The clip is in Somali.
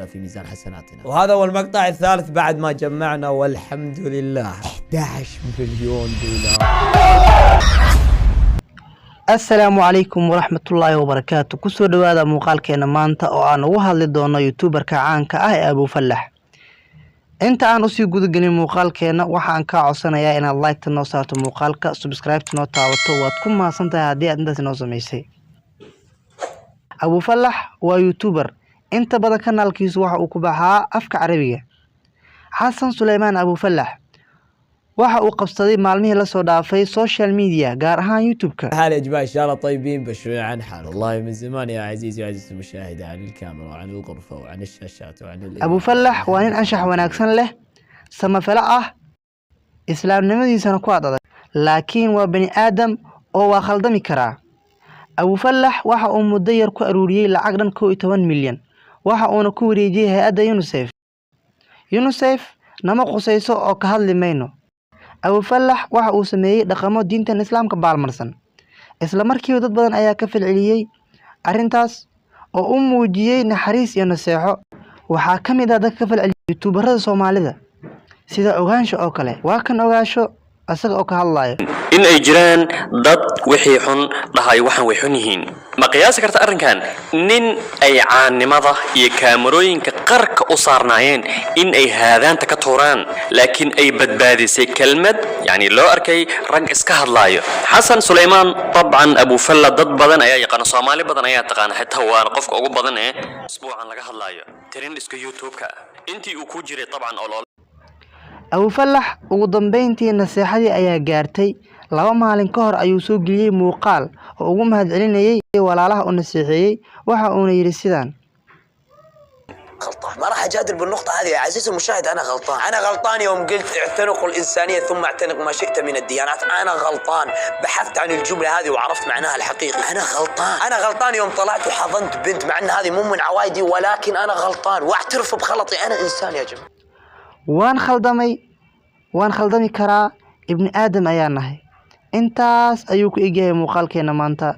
في ميزان حسناتنا. وهذا هو المقطع الثالث بعد ما جمعنا، والحمد لله، 11 مليون دولار. Asalaamu calaykum waraxmatullaahi wabarakaatu. Kusoo dhawaada muuqaalkeena maanta oo aan ugu hadli doono youtuberka caanka ah ee Abuufalax. Inta aan usii gudagelin muuqaalkeena, waxaan kaa codsanayaa inaad like-ta noo saarto muuqaalka, subscribe-ta noo taabato. Waad ku mahadsan tahay haddii aad intaas noo samaysay. Abuufalax waa youtuber inta badan kanaalkiisu waxa uu ku baxaa afka Carabiga. Xasan Suleymaan Abuufalax waxa uu qabsaday maalmihii lasoo dhaafay social media, gaar ahaan YouTube-ka. حال يا جماعة؟ إن شاء الله طيبين. بشوي عن حال والله من زمان يا عزيزي وعزيزتي المشاهدة، عن الكاميرا وعن الغرفة وعن الشاشات وعن Abuufalax waa nin anshax wanaagsan leh, samafale ah, islaamnimadiisana ku ad adag, laakiin waa bani aadam oo waa khaldami karaa. Abuufalax waxa uu muddo yar ku aruuriyey lacag dhan 11 milyan, waxa uuna ku wareejiyey hay-adda UNICEF. UNICEF nama qusayso oo ka hadli mayno. Abuufalax waxa uu sameeyey dhaqamo diintan Islaamka baalmarsan. Isla markiiba dad badan ayaa ka falceliyey arrintaas oo u muujiyey naxariis iyo naseexo. Waxaa ka mid ah dadka ka falceliyey youtuberada Soomaalida, sida Ogaansho oo kale. Waa kan Ogaansho isaga oo ka hadlayo. In ay jiraan dad wixii xun dhahay, waxaan way xun yihiin. Ma qiyaasi karta arrinkan? Nin ay caannimada iyo kaamarooyinka qarka u saarnaayeen in ay haadaanta ka tuuraan, laakiin ay badbaadisay kelmad, yacni loo arkay rag iska hadlaayo. Xasan Sulaymaan, dabcan Abufalla, dad badan ayaa yaqaana, Soomaali badan ayaa taqaana, xitaa waana qofka ugu badan ee isbuucan laga hadlaayo trendska YouTube-ka intii uu ku jiray, dabcan olole. Abuufalax ugu dambeyntii naseexadii ayaa gaartay. 2 maalin ka hor ayuu soo geliyey muuqaal oo ugu mahadcelinayay walaalaha u naseexeeyey, waxa uuna yidhi sidaan: غلطان، ما راح اجادل بالنقطة هذه يا عزيزي المشاهد. انا غلطان، انا غلطان يوم قلت اعتنقوا الانسانية ثم اعتنق ما شئت من الديانات. انا غلطان، بحثت عن الجملة هذه وعرفت معناها الحقيقي. انا غلطان، انا غلطان يوم طلعت وحضنت بنت، مع ان هذه مو من عوايدي، ولكن انا غلطان واعترف بغلطي. انا انسان يا جماعة. Waan khaldamay, waan khaldami karaa, ibni aadam ayaa nahay. Intaas ayuu ku egyahay muuqaalkeena maanta.